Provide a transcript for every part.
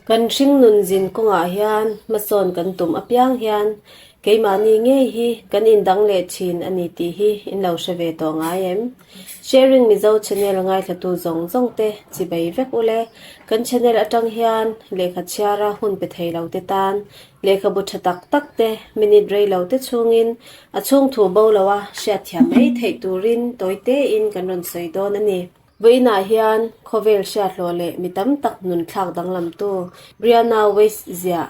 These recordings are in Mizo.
Kan hringnun zin kawngah hian hmasawn kan tum apiang hian keimahni ngei hi kan indang leh thin a ni tih hi in lo hre ve tawh ngai em? Sharing Mizo channel ngaithlatu zawng zawng te chibei vek ule. Kan channel atang hian lehkha chhiara hun pe thei lo te tan lehkhabu tha tak tak te minute rei lo te chhungin a chhung thu bo loa hriatthiam mai theih turin tawi tein kan rawn sawi dawn a ni. Vawiinah hian khawvel hriathlawh leh mi tam tak nun thlak danglamtu Brianna Weiss ziah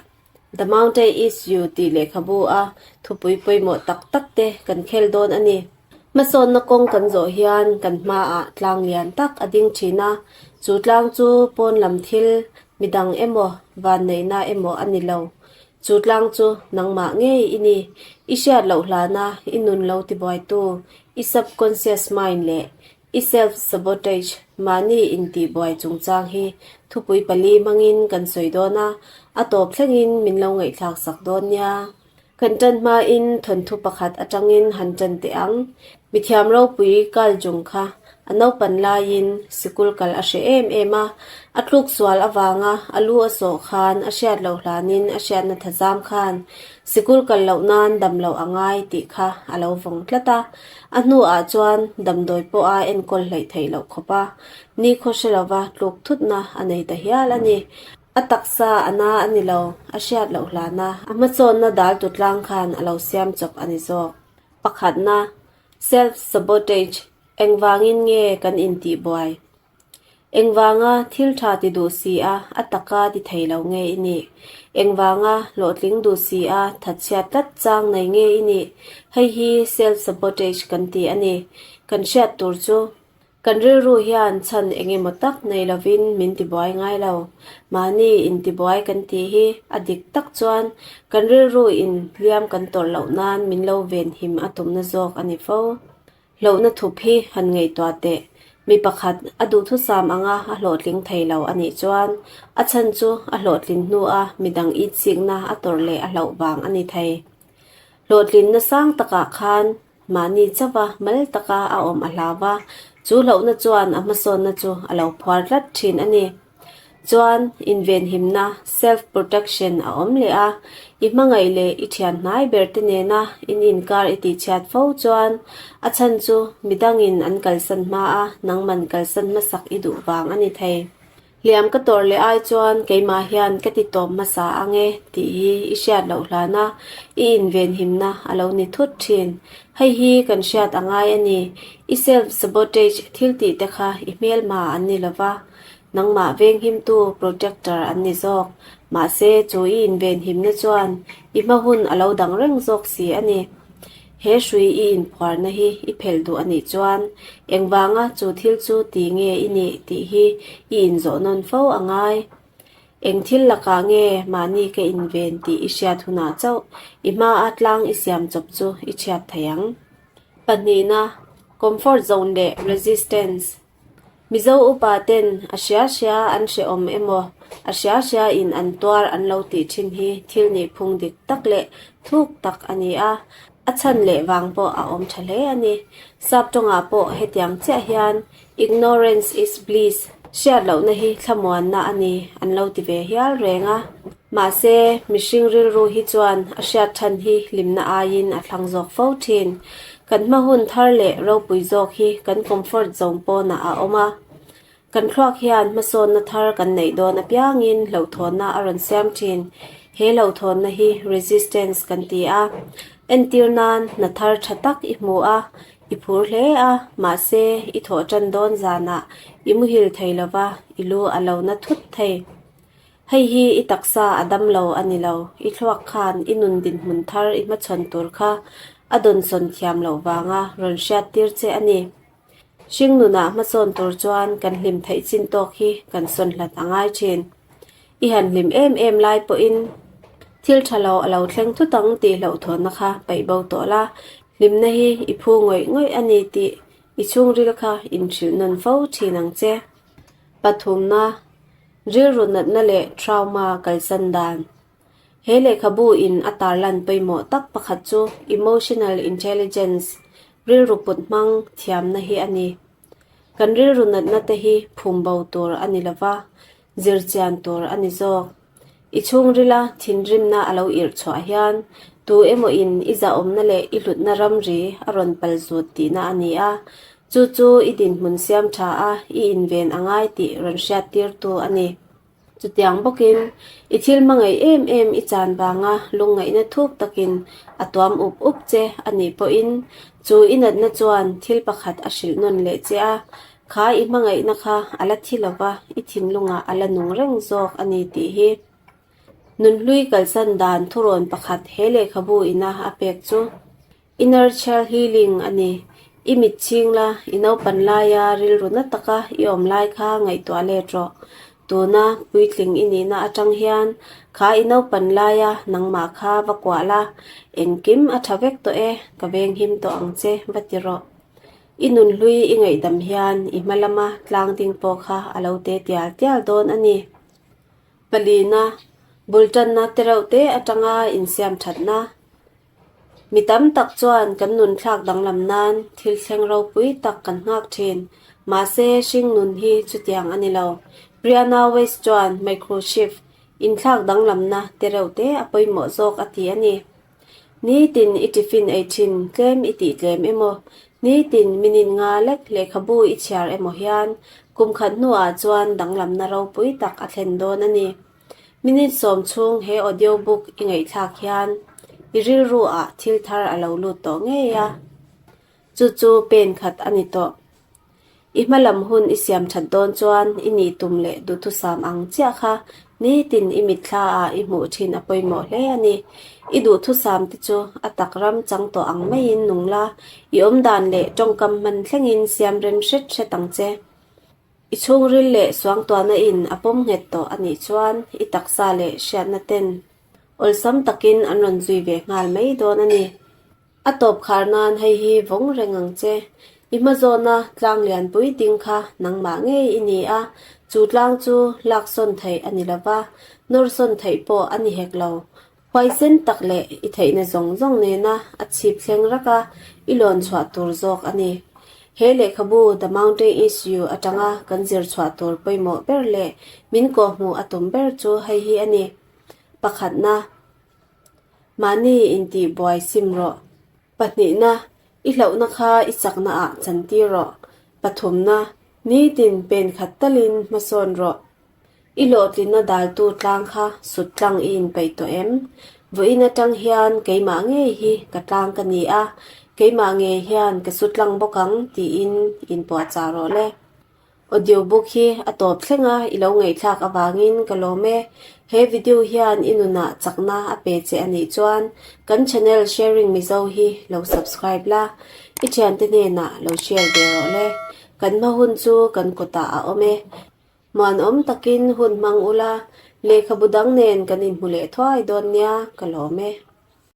The Mountain Is You tih lehkhabu a thupui pawimawh tak tak te kan khel dawn a ni. Hmasawnna kawng kan zawh hian kan hmaah tlang lian tak a ding thin a, chu tlang chu pawn lam thil midang emaw vanneihna emaw a ni lo. Chu tlang chu nangmah ngei i ni. I hriat loh hlana i nun lo tibuaitu, i subconscious mind leh I self sabotage, mahni intihbuai chungchang hi thupui pali hmangin kan sawi dawn a, a tawp thlengin min lo ngaihthlak sak dawn nia. Kan tan hmain thawnthu pakhat atangin han tan teh ang. Mithiam ropui Carl Jung kha a naupan laiin sikul kal a hre em em a, a tluk sual avanga a lu a sawh khan a hriat loh hlanin a hriatna thazam khan sikul kal loh nan dam loh a ngai tih kha a lo vawng tlat a. A hnuah chuan damdawi pawh a enkawl hleih theih loh khawp a, nikhaw hre lova tluk thutna a nei ta hial a ni. A taksa a na a ni lo, a hriat loh hlana a hmasawnna dal tu tlang khan a lo siam chawp a ni zawk. Pakhatna, Self-sabotage, engvangin nge kan intihbuai? Engvanga thil tha ti duh si a, a taka ti thei lo nge i nih? Engvanga hlawhtling duh si a, thatchhiat tlat chang nei nge i nih? Hei hi self sabotage kan ti a ni. Kan hriat tur chu, kan rilru hian chhan eng emaw tak nei lovin min tibuai ngai lo. Mahni intibuai kan tih hi a dik tak chuan kan rilru in hliam kan tawrh loh nan min lo venhim a tumna zawk a ni fo. Hlauhna thup hi han ngaihtuah teh. Mi pakhat a duhthusam anga a hlawhtling thei lo a nih chuan a chhan chu a hlawhtlin hnua midang itsikna a tawrh leh a hlauh vang a ni thei. Hlawhtlinna sang takah khan mahni chauha mal taka a awm a hlau va, chu hlauhna chuan a hmasawnna chu a lo phuar tlat thin a ni. Chuan invenhimna, self protection, a awm leh a, i hmangaih leh i thian hnai ber te nena in inkar i tihchhiat fo chuan a chhan chu midangin an kalsan hma a nangman kalsan hmasak i duh vang a ni thei. Hliam ka tawrh leh ai chuan keimah hian ka ti tawp hmasa ang e tih hi i hriat loh hlana i invenhimna a lo ni thut thin. Hei hi kan hriat a ngai a ni. I self sabotage thil tih te kha i hmelma an ni lova. Nangmah venghimtu, protector, an ni zawk. Mahse, chu i invenhimna chuan i hma hun a lo dang reng zawk si a ni. He hrui i inphuarna hi i phelh duh a nih chuan engvanga chu thil chu ti nge i nih tih hi i inzawh nawn fo a ngai. Eng thil lakah nge mahni ka inven tih i hriat hunah chauh i hmaa tlang i siam chawp chu i chhiat thei ang. Pahnihna, Comfort zone leh resistance. Mizo upa ten a hria hria an hrehawm emaw, a hria hria in an tuar an lo tih thin hi thil nih phung dik tak leh thuk tak a ni a, a chhan leh vang pawh a awm tha hle a ni. Sap tawngah pawh hetiang chiah hian Ignorance is bliss, hriat lohna hi thlamuanna a ni an lo ti ve hial reng a. Mahse, mihring rilru hi chuan a hriat than hi hlimna aiin a thlang zawk fo thin. Kan hma hun thar leh ropui zawk hi kan comfort zone pawnah a awm a. Kan thluak hian hmasawnna thar kan neih dawn apiangin hlauhthawnna a rawn siam thin. He hlauhthawnna hi resistance kan ti a. Entir nan hna thar tha tak i hmu a, i phur hle a, mahse i thawh tan dawn zanah i muhil thei lova i lu a lo na thut thei. Hei hi i taksa a dam lo a ni lo, i thluak khan i nun dinhmun thar i hmachhawn tur kha a dawnsawn thiam loh vanga rawn hriat tir che a ni. Hring nunah hmasawn tur chuan kan hlim theih chin tawk hi kan sawn hlat a ngai thin. I han hlim em em lai pawhin thil tha lo a lo thleng thut ang tih hlauhthawnna kha paih bo tawh la, hlimna hi i phu ngawih ngawih a ni tih i chhungril kha inhrilh nawn fo thin ang che. Pathumna. Rilru natna leh trauma kalsan dan. He lehkhabu in a tarlan pawimawh tak pakhat chu emotional intelligence, rilru put hmang thiamna hi a ni. Kan rilru natna te hi phum bo tur a ni lova, zirchian tur a ni zawk. I chhungrila thinrimna a lo irh chhuah hian tu emaw in i zahawmna leh i hlutna ramri a rawn pal zut tihna a ni a, chu chu i dinhmun siam tha a i inven a ngai tih rawn hriattirtu a ni. Chutiang bawkin, i thil hmangaih em em i chan vanga lungngaihna thuk takin a tuam up up che a nih pawhin chu i natna chuan thil pakhat a hrilh nawn leh che a, Kha i hmangaihna kha a la thi lova, i thinlungah a la nung reng zawk a ni tih hi. Nunhlui kalsan dan thurawn pakhat he lehkhabu ina a pek chu Inner Child Healing a ni. I mit chhing la, i naupan laia rilru na taka i awm lai kha ngaihtuah let rawh. Tuna puitling i nihna atang hian kha i naupan laia nangmah kha va kuah la, engkim a tha vek tawh e, ka venghim tawh ang che va ti rawh. I nunhlui i ngaihdam hian i hma lama tlang ding pawh kha a lo te tial tial dawn a ni. Palina, bul tanna te reuh te atanga insiam thatna. Mi tam tak chuan kan nun thlak danglam nan thil thleng ropui tak kan nghak thin. Mahse, hring nun hi chutiang a ni lo. Brianna West chuan microshift, inthlak danglamna te reuh te a pawimawh zawk a ti a ni. Nitin i tiffin ei thin tlem i tih tlem emaw, nitin minute nga lek lehkhabu i chhiar emaw hian kum khat hnuah chuan danglamna ropui tak a thlen dawn a ni. Minute sawm chhung he audio book i ngaihthlak hian i rilru ah thil thar a lo lut tawh ngei a, chu chu pen khat a ni tawh. I hma lam hun i siam that dawn chuan i nih tum leh duhthusam ang chiah kha nitin i mitthla ah i hmuh thin a pawimawh hle a ni. I duhthusam te chu a tak ram chang tawh ang maiin nung la, i awmdan leh tawngkam hman thlengin siam rem hret hret ang che. I chhungril leh suangtuahna in a pawm nghet tawh a nih chuan i taksa leh hriatna ten awlsam takin an rawn zui ve nghal mai dawn a ni. A tawp khar nan hei hi vawng reng ang che. I hmazawna tlang lianpui ding kha nangmah ngei i ni a, chu tlang chu lak sawn theih a ni lo va, nawr sawn theih pawh a ni hek lo. Huaisen tak leh i theihna zawng zawng nena a chhip thleng rak a, i lawn chhuah tur zawk a ni. He lehkhabu The Mountain Is You atanga kan zir chhuah tur pawimawh ber leh min kawhhmuh a tum ber chu hei hi a ni. Pakhatna. Mahni intihbuai sim rawh. Pahnihna, i hlauhna kha i chakna ah chantir rawh. Pathumna, nitin pen khat talin hmasawn rawh. I hlawhtlinna daltu tlang kha sut tlang i inpeih tawh em? Vawiin atang hian keimah ngei hi ka tlang ka ni a, keimah ngei hian ka su tlang bawk ang tiin inpuahchah rawh le. Audio book hi a tawp thleng a, i lo ngaihthlak avangin ka lawm e. He video hian i nunah chakna a pe che a nih chuan kan channel Sharing Mizo hi lo subscribe la, i thiante hnenah lo share ve rawh le. Kan hma hun chu kan kawtah a awm e. Muanawm takin hun hmang ula, lehkhabu dang nen kan inhmu leh thuai dawn nia ka lawm e.